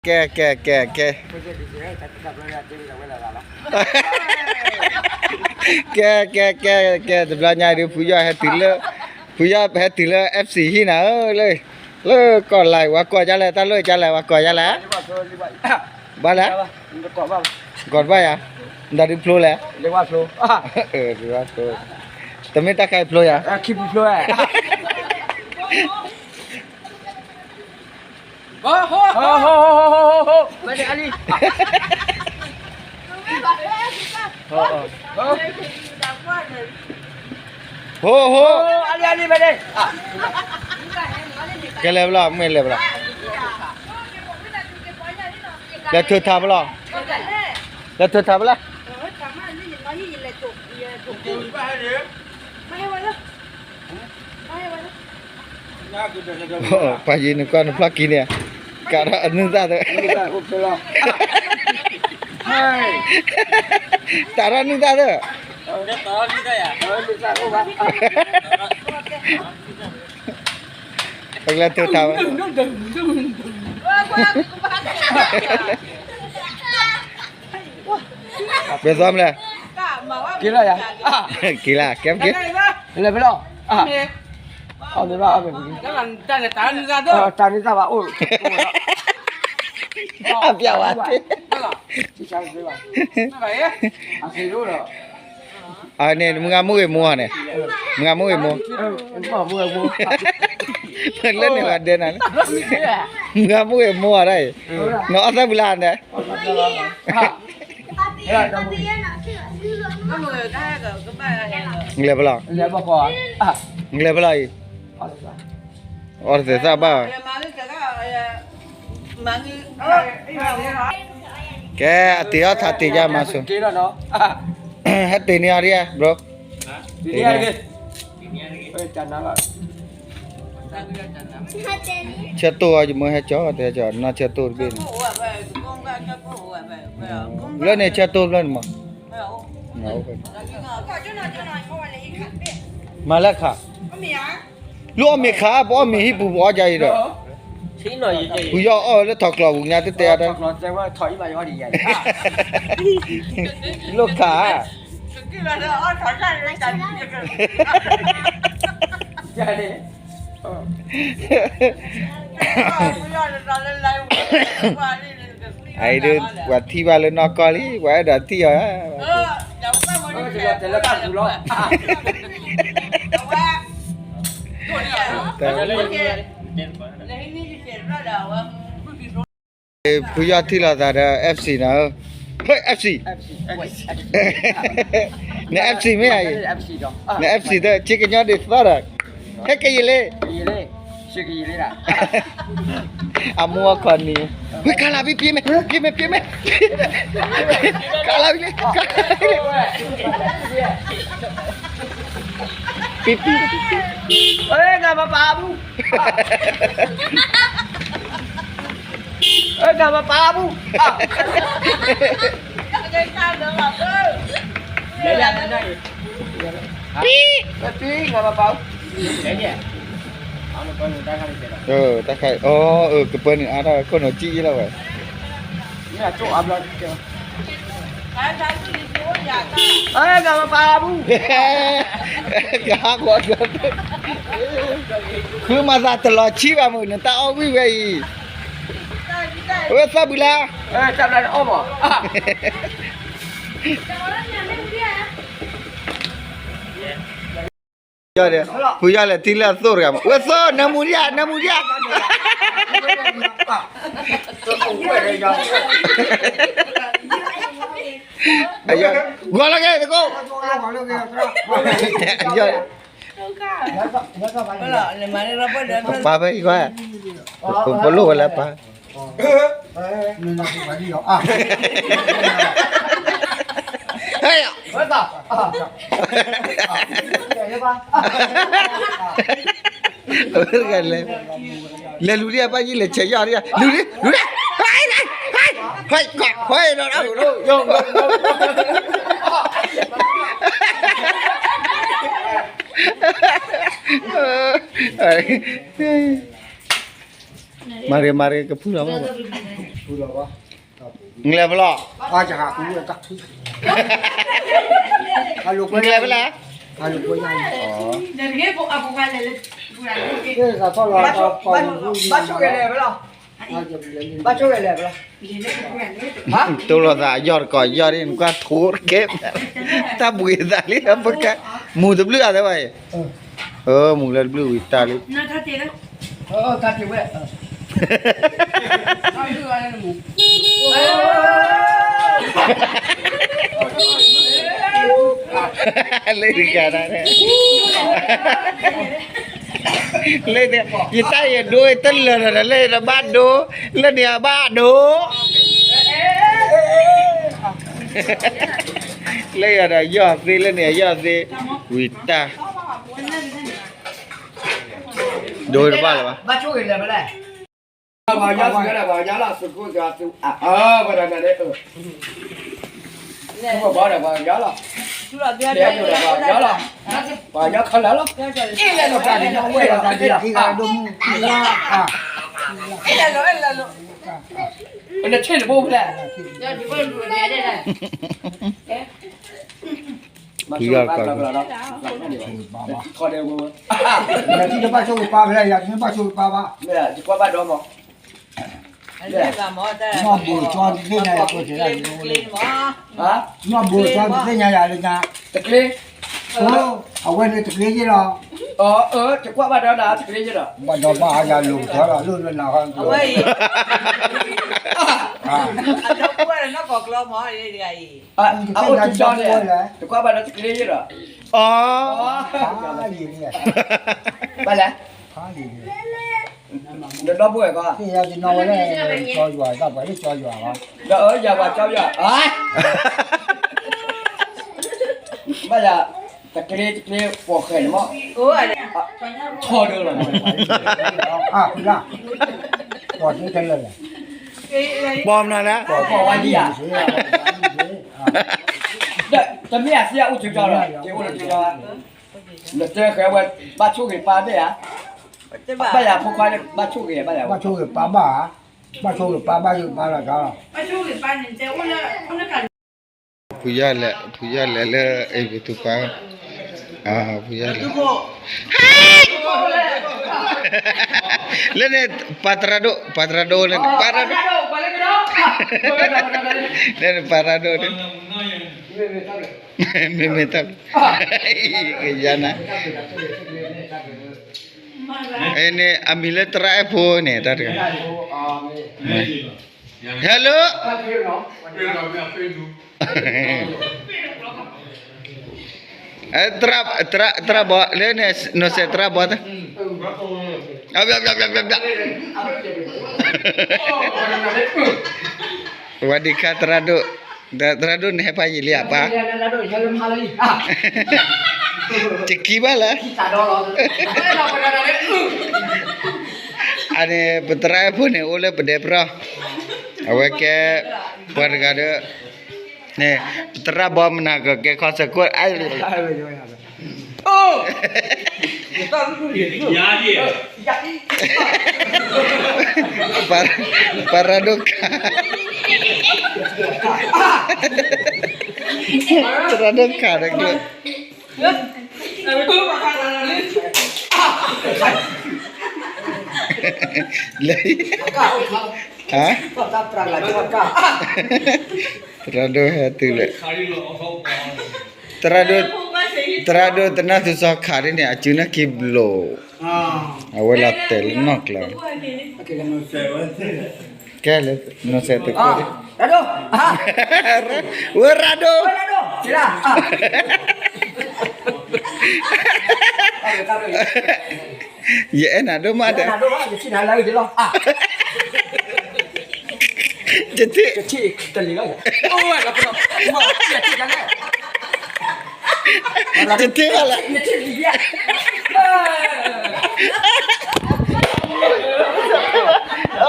ကဲ ကဲ ကဲ ကဲ ကဲ ကဲ ကဲ ကဲ တဘျီညါဒုး ဖုယီၢ်ဟဲတုၤလၢ ဖုယီၢ်ဟဲတုၤလၢ FC ဟံၣ်နၤဧၢ လၢ လၢကီၢ်လၢ် ဝဲကိးယါလဲၣ် တၢ်လိၣ်ကါလဲၣ် ဝဲကိးယါလဲၣ် ဘၣ်လဲၣ် ကီးဘၣ်ဘၣ် နတၢ်ဒုးဖျိလဲၣ် တမ့ၢ်တၢ်ခါအံၤဖျိယါ ဟိ ဟိ ကဲလဲၤဘၣ်လီၤ မ့ၢ်လဲၤဘၣ်လီၤ လဲၤထုးထါဘၣ်လီၤ လဲၤထုးထါဘၣ်လီၤ ပှၤယံၤနကွၢ်နဖျီၣ်ကံန့ၣ် ကးထီၣ်အနုၢ်သၣ်သၢ တးထီၣ်နုၢ်သၣ်သၢ ပကလဲၤထုးထါဝဲ ပသီမလဲၣ် က့ၤလၢယၤ က့ၤလၢ ကဲ က့ၤ လဲၤဖဲလီၤ အမ့ၢ်ဘၣ် တၢ်န့ၣ်တၢ်နုၢ်သၣ်သၢ တၢ်နုၢ်သၣ်ဘၣ်အိၣ် အပျးဝဲ အန့ၣ် မုၢ်ဂၤမုၢ်ဂ့ၤမိၢ်ဧါန့ၣ် မုၢ်ဂၤမုၢ်ဂ့ၤမိၢ် လၢန့ၣ်ဝဲဒဲနၤန့ၣ် မုၢ်ဂၤမုၢ်ဂ့ၤမိၢ်ဧါဒၣ်အံၤ နအီၣ်သၣ်ပူၤလၢန့ၣ် လဲၤဖဲလီၤ လဲၤဖဲလီၤအံၤ အီၣ်တသဲးသၣ်ဘၣ် ကဲ အတ့ၤအီၣ်ထးတ့ၤယါမၤဆိ ဟဲတ့ၤန့ၢ်အီၤဒ် bro တ့ၤန့ၢ် ဆၢတိၢ်အီၤ ယမ့ၢ်ဟဲကၠီ တဟဲကၠီ နီၢ်ဆၢတိၢ်တဘ့ၣ်န့ၣ် လၢန့ၣ်ဆၢတိၢ်ဖျၢၣ်န့ၣ်မး မၤလၢခါ လူအီၣ်မ့ၤခါ ပအီၣ်မ့ၤဟံၣ်ပူၤ ပအီၣ်ဒ်အံၤဒီး ပယီၤအီၣ်လၢထီၣ်ကျီၤပူၤညါ တဲတဲအီၤ လိၣ်ခါ အံၤဒုး ပှၤထံၣ်ဘၣ်လၢနီၢ်ကီၢ်လံ ပှၤအဲၣ်ဒိးထံၣ်အီၤ ဖုယီၢ်ထံၣ်လိာ်သးဒီး FC နီၤ, ဟဲ FC, န FC မ့ၢ်ဧါ, န FC ဒီး ဆ့ကညီဒ်သိးဒီး ဟဲကယံာ်လံ, အမိၢ်အခီၣ်နံၤ, ဝ့ၢ်ကၤလၤဘံ ပ့မ့ၢ် ပ့မ့ၢ် ပ့မ့ၢ်, ကၤလၤဘံလံ, ပ့ပ့, ဝ့ၢ်ကၤပပာ်ပူၤ ဝ့ၢ်ကၤပပာ်ပူၤ, ပံ, ပံ, ကၤပပာ်ပူၤ, တၢ်ခါအံၤ, အၢ ကပၢနုာ်အါထီၣ် ခိၣ်နူာ်ကံၣ်အံၤလီၤဝဲ, ကၤပပာ်ပူၤ, ကဟးကွၢ်, ဃုမၤသးတလီၤဆံးဘၣ်မုၢ် နတၢ်အီၣ်ဝံၣ်ဝဲအံၤ, အဝဲသးဘုလါ, ဖုယီၢ်ဒီး ဖုယီၢ်လဲၤထံၣ်လၢအသိၣ်တဂၤမး ဝဲသိၣ် နၢမူဒံဧါ နၢမူဒံဧါ, ဂီၤလၢကဲတကိး, ပာ်ဖဲအံၤကွၢ်, ပလိၣ်ဝဲလၢပၢ်, ဟဲယၤ လဲၤလူၤလံ အပၢ်ယံၤ လဲၤဆဲးယီၢ်လံ လူၤလံ လူၤလံ, ဟဲ ဟဲ ဟဲ ဟဲ ဟဲ မၤရ့ မၤရ့ ကဖုလီၤဘၣ်, လဲၤဖဲလဲၣ်, လဲၤဖဲလဲၣ်, တိၢ်လိာ်သးအယီၢ်တကိးယီၢ်ဒ်နကွၢ်ထိးတကဲ, တၢ်ဘှံးသးလံပကါ, မူၤတဘျုးအသးဘၣ်အံၤ, မူၤလၢတဘျုးဝံၤတၢ်လံ လၢတဂၤန့ၣ်, လၢ ယတၢ်ယဒိတလၢာ်ဒီး လၢယတဘၣ်ဒိ, လၢန့ၣ်အဘၣ်ဒိ, လၢယၤဒီးယီၢ်သ့, လၢန့ၣ်အယီၢ်သ့, ဝံၤတၢ်, ဒိတဘၣ်လၢၤဘၣ်. ဖုယီၢ်ကီး, ယၤတဘၣ်ဆိၣ်ဂ့ၤပၢ်ဖဲလဲၣ်, ယၤတဘၣ်ဆိၣ်ဂ့ၤပၢ်ဘၣ်, နီၢ်ဘိကၠီတသ့ၣ်ညါယၤ, နီၢ်ဘိကၠီတသ့ၣ်ညါယၤလၢညါ, တကျ့, အဝဲန့ၣ်တကျ့ယ့ၢ်လီၤ, တကွၢ်ဘၣ်ဒီးနၤတကျ့ယ့ၢ်လီၤ, ဘၣ်ဒီးဘၣ်အါယၤလိာ်ကထီလီၤ လိၣ်လၢနၤဃီ, အဝဲအံၤ, အနီၢ်ကီၢ်ကျီမ့ၢ်အံၤတဂၤအံၤ, အအိၣ်တကၠီန့ၣ်, တကွၢ်ဘၣ်ဒီးတကျ့ယ့ၢ်လီၤ, အီ, ဘၣ်လဲၣ်, နဒီပုၢ်ဝဲၢ်ကီး, သ့ၣ်ညါတနီၤဝဲလၢ ကၠီယွၤ တၢ်ပှၤလၢကၠီယွၤလီၤ, ဒီးအၢယၤပှၤကၠီယွၤ, ဘၣ်ယၤ, တကျ့တကျ့ပိာ်ဃဲၤန့ၣ်မ့ၢ်, ဆီဒၢလီၤ, ပိာ်မနုၤလဲၣ်, ပိာ်ဝဲဒ်ယၤ, တမ့ၢ်အသ့အအိၣ်ကၠီလီၤ, ကအိၣ်လၢကၠီ, နတဲဃဲၤဝဲ, ဘၣ်ဆိၣ်ဂ့ၤပၢ်ဘၣ်ဧါ, ဘၣ်ယၤဖိခွါန့ၣ် ဘၣ်ဆိၣ်ဂ့ၤဘၣ်ယၤ, ဘၣ်ဆိၣ်ဂ့ၤပၢ်ဘၣ်, ဘၣ်ဆိၣ်ဂ့ၤပၢ်ဘၣ်ယၤပၢ်လီၤ, ဖုယီၢ်လဲၤ, ဖုယီၢ်လဲၤလၢအံၤပူၤသူၣ်ပၢ်, ဖုယီၢ်လဲၤ, လၢန့ၣ်, ပၢ်သရၣ်ဒိၣ်, ပၢ်သရၣ်ဒိၣ်လၢန့ၣ်, ပၢ်သရၣ်ဒိၣ်, လၢန့ၣ်ပၢ်သရၣ်ဒိၣ်န့ၣ်, မ့မ့ၢ်တၢ်, ကယၤနၤ, န့ၣ်အမံၤလၢသရၣ်အဲၣ်ဖိန့ၣ် တၢ်တဂၤ, hello, သရၣ်ဘီလၢန့ၣ်, နီၢ်စဲးသရၣ်ဘီ, ဝါဒံခါသရၣ်ဒိၣ်, သရၣ်ဒိၣ်န့ၣ်ဟဲဖးယံာ်လံဧါပၢ်, ယကံဘၣ်လၢ, အန့ၣ် ပသရၣ်အဲၣ်ဖိန့ၣ် အိၣ်လၢပဒဲပြီၢ်, အဝဲကဲ, ပှၤတဂၤဒီး, န့ၣ်, သရၣ်ဘီမနၤကကဲခီဆၢခိၣ်, ပၢ်ရၣ်ဒိၣ်ခါ, သရၣ်ဒိၣ်ခါဒီးကျိၣ်, လၢ, သရၣ်ဒိၣ်ဟဲတုၤလၢ, သရၣ်ဒိၣ်, သရၣ်ဒိၣ်တနၢ်သူစီၤခးဒ်န့ၣ် အစုနၢ်ခံဘျိး, အဝဲလီၤတဲာ်လၢနီၢ်ကျါ, ကဲလၢ, နီၢ်စဲးတကိး, ဝဲရၣ်ဒိၣ်, ယအဲၣ်နၤဒိၣ်မးဒီး, တထံၣ်, တထံၣ်ဘၣ်လဲၣ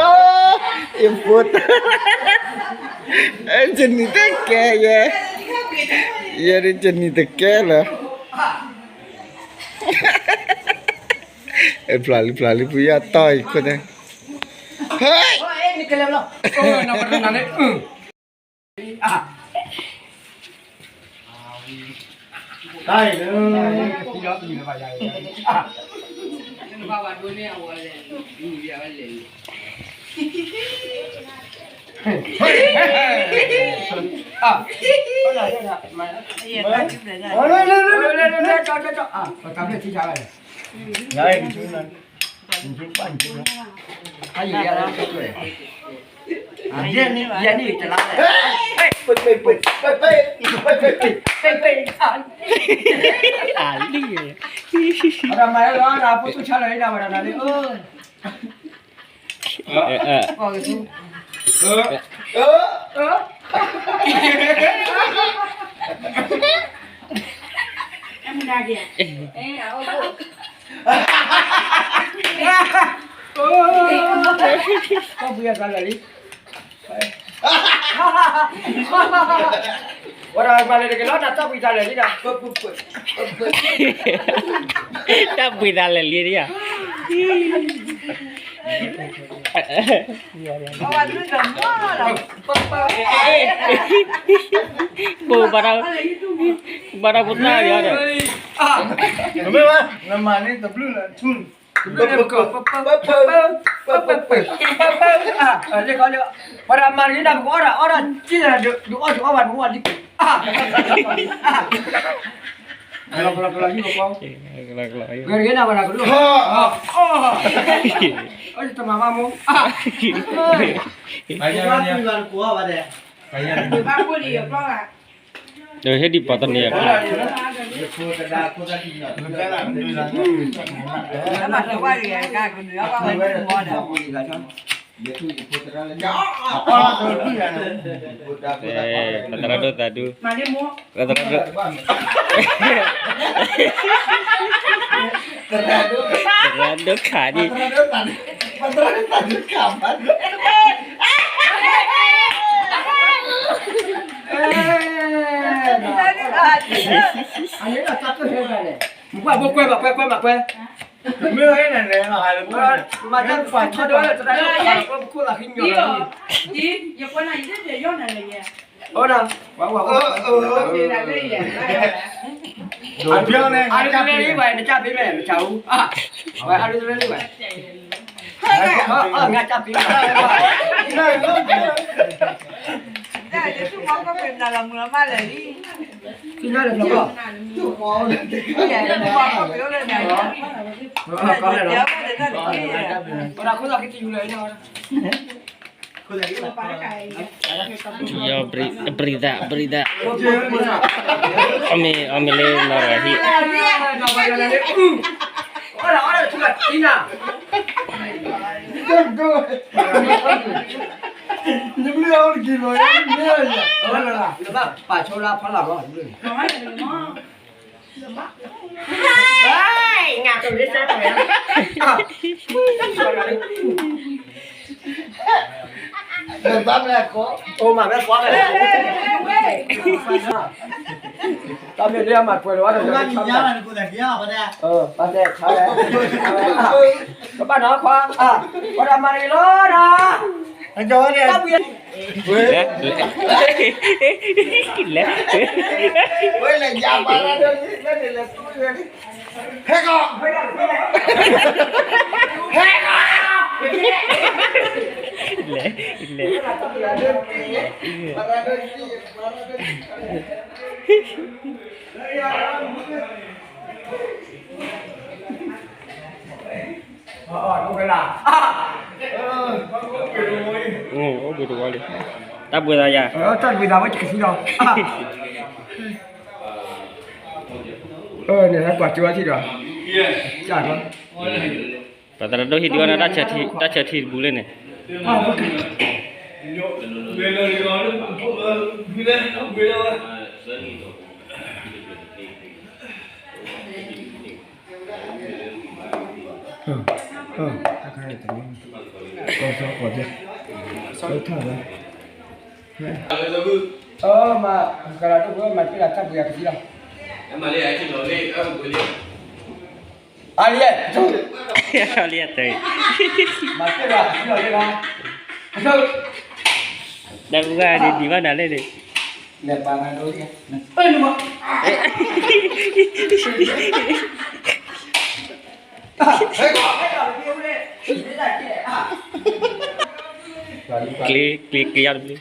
်, ယဖိတၢ်, ယနံၤတကဲယဲ, ယဲဒ်ယနံၤတကဲလၢၤ, ဖျါလံဖျါလံ ဖုယီၢ်တီၢ်အံၤခိၣ်သ့ၣ်, ဟဲ ကလဲၤလီၤ, အိၣ်နၤပတနၤန့ၣ်, အၢ, အၢ, တၢ်အံၤလၢ, ယဲန့ၣ်တလါလဲၣ်, ပ့ၢ်ပ့ၢ်ပ့ၢ်ပ့ၢ်ပ့ၢ်ပ့ၢ်ပ့ၢ်ပ့ၢ်, အလံၣ်, အတမၤလၢလီၤ ဖိသူၣ်ဆါလၢၤဒၣ်ဝဲဒၣ်လံ, အၢ, အၢ, အၢ, အၢ, တၢ်ဘှံးအသးလၢာ်လံ, ဝဲဒၣ်မၤလၢတက့ၢ်လီၤ တၢ်ဘှံးသးလၢာ်လံဒၣ်, တၢ်ဘှံးသးလၢာ်လံဒၣ်ယၤ, ဘိးဘၣ်တၢ်, ဘၣ်တၢ်ဖိသၣ်ဒီး, မ့ၢ်ဘၣ်, နမၤန့ၣ်တဘျုးလၢထူ, ပပပပပပပပပပ, လ့ၣ်ခီလ့ၣ်, ပှၤတၢ်မၤတဂ့ၤနၤ ပကအီၣ်တၢ်အီၣ်တၢ်က့ၢ်နၤ ဒုးအီၣ်ဒုးအီၣ်ဘၣ်နအိၣ်လံ, ကလီကလီ, ဂ့ၤတဂ့ၤနၤ ပှၤတၢ်ကလိၣ်, တမၤဘၣ်မိၢ်, ဘၣ်ဖိလံယပျီဘၣ်, ဒီးဟ့ၣ်ဒံးပှၤတန့ၢ်အကျါ, ပသရၣ်ဒိၣ်သးဒူ, ပသရၣ်ဒိၣ်, သရၣ်ဒိၣ်ခးဒံး မ့ၢ်ဝဲန့ၣ်လဲၣ်, မၤတၢ်ပှၤထီၣ်ဒိၣ်လၢတၢ်န့ၣ် ပှၤခိၣ်သးဟံးညီလီၤ, ယကွၢ်နၤ ယတယီၢ်နၤလဲၣ်ယဲ, အိၣ်ဒီး, အါဒုးတလဲလံဝဲ နကၢ်ဖံးမဲာ် နကၢ်အူ, ဝဲအါဒုးတလဲလံဝဲ, ငါကၢ်ဖံးမဲာ်, ဖံးမဲာ်လၢ ပှၤခိၣ်သးဟံးတယူၤလၢ ယဘြံၤသး ဘြံၤသး, အမ့ၢ် အမ့ၢ်လၢနီၢ်ရၤဟံၣ်, နဘၣ်ပာ်ဆိလၢဖီလာ်ဘၣ်, တၢ်မ့ၢ်လၢအမၤထွဲလီၤ တဘၣ်နီၢ်ခွါ, ပှၤတၢ်မၤတဂ့ၤလီၤနီၤ, လဲၤ, လဲၤ, ဟဲကီး, ဟဲကီး, လဲၤ, လဲၤ အိၣ်ဘှံးတဝီလံ, တၢ်ဘှံးသးယၤ, တၢ်ဘှံးသးဝဲကကသံလီၤ, န့ၣ်ဟဲကွၢ်ကၠိဝဲထံၣ်ဒီး, ပသရၣ်ဒိၣ်ဟံၣ်ဒုးအီၣ်နၤ တၢ်ဆၢထံတဘူးလၢန့ၣ်, မၤ ကရၤဒိၣ်ဝဲမၤတ့ၢ်လၢတၢ်ဘှံးအကသံလီၤ, အါလံ, အါလံတၢ်, မၤတ့ၢ်လၢကသံလီၤလံလီၤ, တၢ်ပှၢ်ဒံးဒံးဘၣ်နၤလဲၣ်န့ၣ်, လဲၤပာ်နၤဒိ, ကျ့ကျ့ကျ့ယီၤတဘျုး